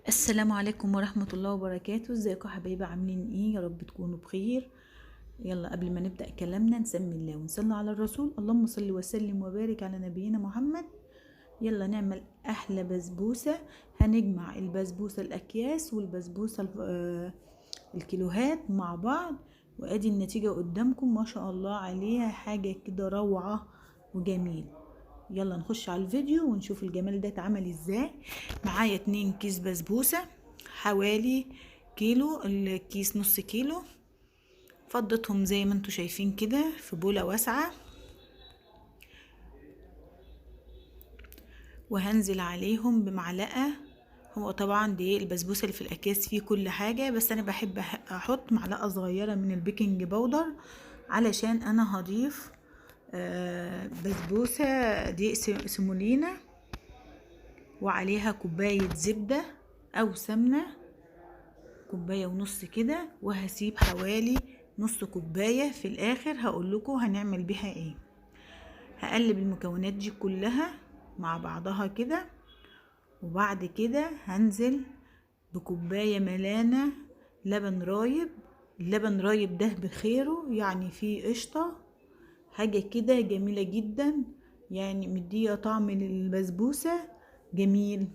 السلام عليكم ورحمة الله وبركاته. ازيكم يا حبايبي؟ عاملين ايه؟ يا رب تكونوا بخير. يلا قبل ما نبدأ كلامنا نسمي الله ونصلي على الرسول، اللهم صل وسلم وبارك على نبينا محمد. يلا نعمل احلى بسبوسة. هنجمع البسبوسة الاكياس والبسبوسة الكيلوهات مع بعض، وادي النتيجة قدامكم ما شاء الله عليها، حاجة كده روعة وجميل. يلا نخش على الفيديو ونشوف الجمال ده اتعمل ازاي. معايا 2 كيس بسبوسة، حوالي كيلو، الكيس نص كيلو. فضيتهم زي ما انتوا شايفين كده في بولة واسعة، وهنزل عليهم بمعلقة. هو طبعا دي البسبوسة اللي في الاكياس فيه كل حاجة، بس انا بحب احط معلقة صغيرة من ال baking powder علشان انا هضيف بسبوسة دي سيمولينا وعليها كوباية زبدة او سمنة، كوباية ونص كده، وهسيب حوالي نص كوباية في الاخر هقول لكم هنعمل بيها ايه. هقلب المكونات دي كلها مع بعضها كده، وبعد كده هنزل بكوباية ملانة لبن رايب. اللبن رايب ده بخيره، يعني فيه قشطة، حاجة كده جميلة جدا، يعني مدية طعم للبسبوسة جميل.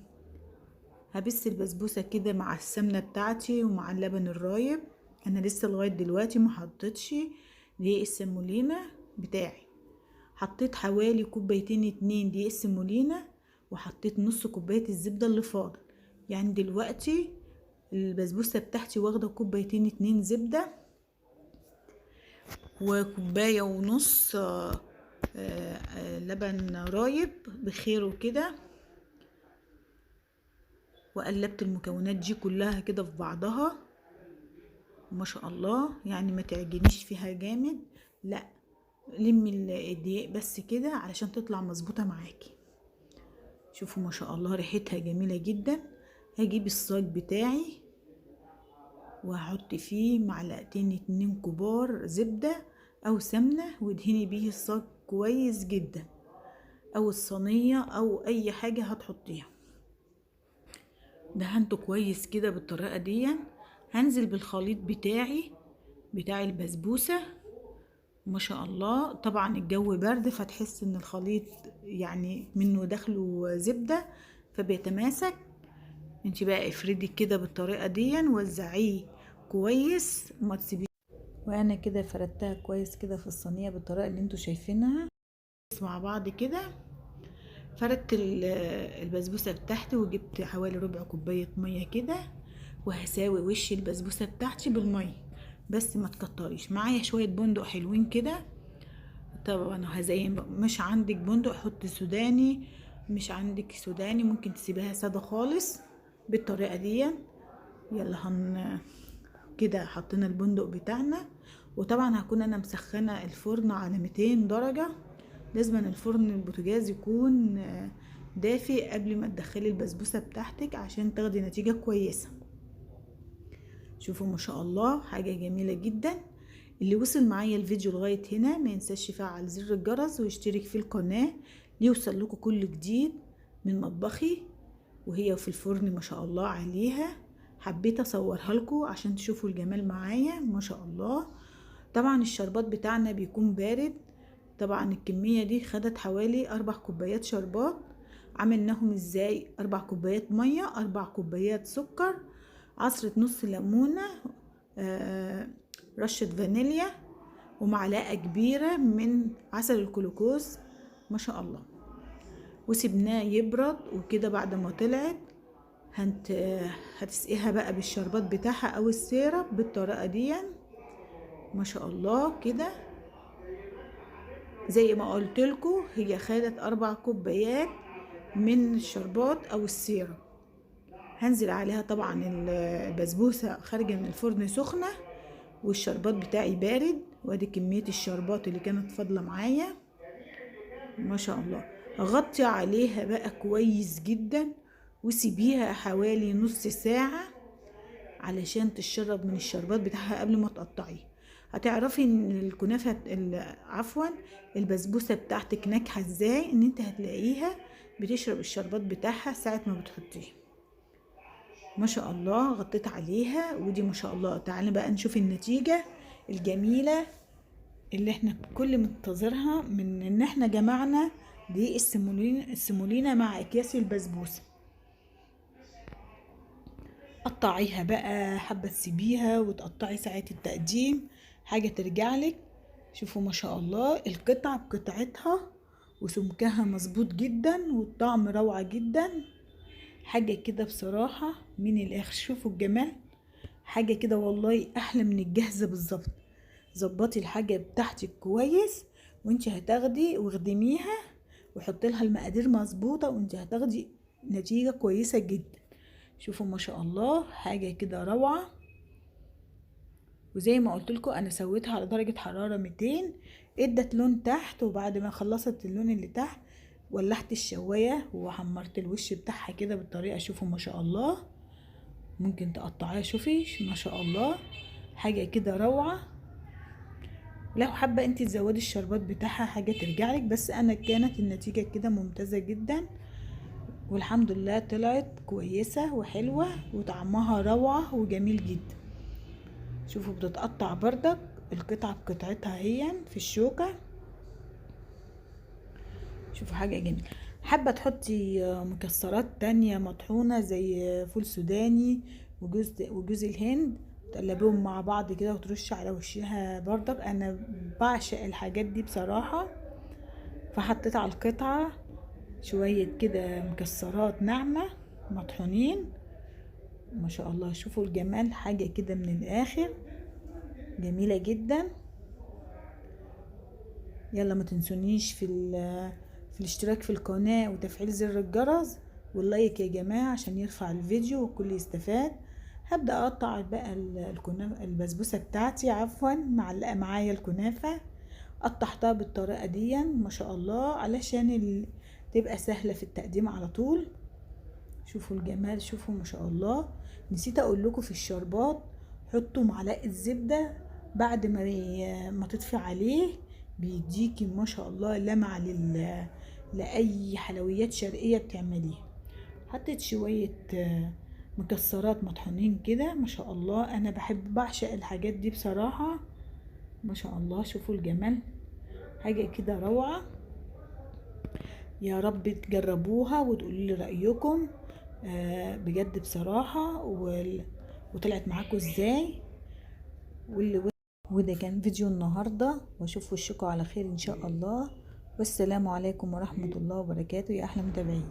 هبس البسبوسة كده مع السمنة بتاعتي ومع اللبن الرايب. انا لسه لغاية دلوقتي ما حطيتش دقيق السمولينا بتاعي، حطيت حوالي كوبايتين 2 دقيق السمولينا، وحطيت نص كوباية الزبدة اللي فاضل. يعني دلوقتي البسبوسة بتاعتي واخدة كوبايتين 2 زبدة وكوباية ونص لبن رايب بخيره كده، وقلبت المكونات دي كلها كده في بعضها ما شاء الله. يعني ما تعجنيش فيها جامد، لا لمي الدقيق بس كده علشان تطلع مظبوطة معاكي. شوفوا ما شاء الله ريحتها جميلة جدا. هجيب الصاج بتاعي وهحط فيه معلقتين 2 كبار زبدة او سمنة، وادهني بيه الصاج كويس جدا، او الصينية او اي حاجة هتحطيها. دهنته كويس كده بالطريقة دي. هنزل بالخليط بتاعي بتاع البسبوسة ما شاء الله. طبعا الجو برد فتحس ان الخليط يعني منه داخله زبدة فبيتماسك. انت بقى افردي كده بالطريقة دي، وزعيه كويس وما تسيبيه. وانا كده فردتها كويس كده في الصينية بالطريقة اللي انتوا شايفينها مع بعض كده. فردت البسبوسة بتاعتي وجبت حوالي ربع كوباية مية كده، وهساوي وش البسبوسة بتاعتي بالمية، بس ما تكتريش. معايا شوية بندق حلوين كده، طبعا هزين. مش عندك بندق حط سوداني، مش عندك سوداني ممكن تسيبيها سادة خالص بالطريقة دي. يلا كده حطينا البندق بتاعنا. وطبعا هكون انا مسخنة الفرن على 200 درجة. لازم الفرن البوتاجاز يكون دافي قبل ما تدخلي البسبوسة بتاعتك عشان تاخدي نتيجة كويسة. شوفوا ما شاء الله حاجة جميلة جدا. اللي وصل معايا الفيديو لغاية هنا ما ينساش يفعل زر الجرس ويشترك في القناة ليوصل لكم كل جديد من مطبخي. وهي في الفرن ما شاء الله عليها، حبيت اصورها لكم عشان تشوفوا الجمال معايا ما شاء الله. طبعا الشربات بتاعنا بيكون بارد. طبعا الكمية دي خدت حوالي 4 كوبايات شربات. عملناهم ازاي؟ 4 كوبايات مية، 4 كوبايات سكر، عصرة نص ليمونة، رشة فانيليا، ومعلقة كبيرة من عسل الجلوكوز ما شاء الله. وسيبناه يبرد وكده. بعد ما طلعت هتسقيها بقى بالشربات بتاعها او السيرب بالطريقة دي ما شاء الله كده. زي ما قلت لكم هي خدت 4 كوبايات من الشربات او السيرب. هنزل عليها طبعا البسبوسه خارجه من الفرن سخنه، والشربات بتاعي بارد. وادي كميه الشربات اللي كانت فاضله معايا ما شاء الله. غطي عليها بقى كويس جدا وسيبيها حوالي نص ساعه علشان تشرب من الشربات بتاعها قبل ما تقطعيه. هتعرفي ان الكنافه عفوا البسبوسه بتاعتك ناجحه ازاي، ان انت هتلاقيها بتشرب الشربات بتاعها ساعه ما بتحطيه. ما شاء الله غطيت عليها، ودي ما شاء الله. تعالي بقى نشوف النتيجة الجميلة اللي احنا كل منتظرها من ان احنا جمعنا دي السيمولينا مع اكياس البسبوسة. قطعيها بقى، حابة تسيبيها وتقطعي ساعة التقديم، حاجة ترجع لك. شوفوا ما شاء الله القطعة بقطعتها وسمكها مظبوط جدا والطعم روعة جدا، حاجة كده بصراحة من الاخر. شوفوا الجمال، حاجة كده والله احلى من الجاهزة بالظبط. ظبطي الحاجة بتاعتك كويس وانت هتاخدي، واخدميها وحطي لها المقادير مظبوطة وانت هتاخدي نتيجة كويسة جدا. شوفوا ما شاء الله حاجة كده روعة. وزي ما قلت لكم انا سويتها على درجة حرارة 200، ادت لون تحت، وبعد ما خلصت اللون اللي تحت ولعت الشواية وحمرت الوش بتاعها كده بالطريقة. شوفوا ما شاء الله ممكن تقطعيها، شوفي ما شاء الله حاجة كده روعة. لو حابة انت تزودي الشربات بتاعها حاجة ترجع لك، بس انا كانت النتيجة كده ممتازة جدا والحمد لله، طلعت كويسة وحلوة وطعمها روعة وجميل جدا. شوفوا بتتقطع بردك القطعة بقطعتها هي في الشوكة. شوفوا حاجة جميلة. حابة تحطي مكسرات تانية مطحونة زي فول سوداني وجوز الهند، تقلبيهم مع بعض كده وترشي على وشها بردك. انا بعشق الحاجات دي بصراحة. فحطيت على القطعة شوية كده مكسرات ناعمة مطحونين، ما شاء الله. شوفوا الجمال، حاجة كده من الآخر جميلة جدا. يلا ما تنسونيش في الاشتراك في القناة وتفعيل زر الجرس واللايك يا جماعة عشان يرفع الفيديو والكل يستفاد. هبدأ اقطع بقى البسبوسة بتاعتي، عفوا معلقة معايا الكنافة، قطعتها بالطريقة دي ما شاء الله علشان تبقى سهلة في التقديم على طول. شوفوا الجمال، شوفوا ما شاء الله. نسيت اقول لكم في الشربات حطوا معلقة زبدة بعد ما تطفي عليه، بيديكي ما شاء الله لمعة لأي حلويات شرقية بتعمليها. حطيت شوية مكسرات مطحونين كده ما شاء الله، انا بعشق الحاجات دي بصراحة ما شاء الله. شوفوا الجمال، حاجة كده روعة. يا رب تجربوها وتقولوا لي رأيكم بجد بصراحة، وطلعت معاكم ازاي. وده كان فيديو النهاردة، واشوف وشكم على خير ان شاء الله. والسلام عليكم ورحمة الله وبركاته يا احلى متابعين.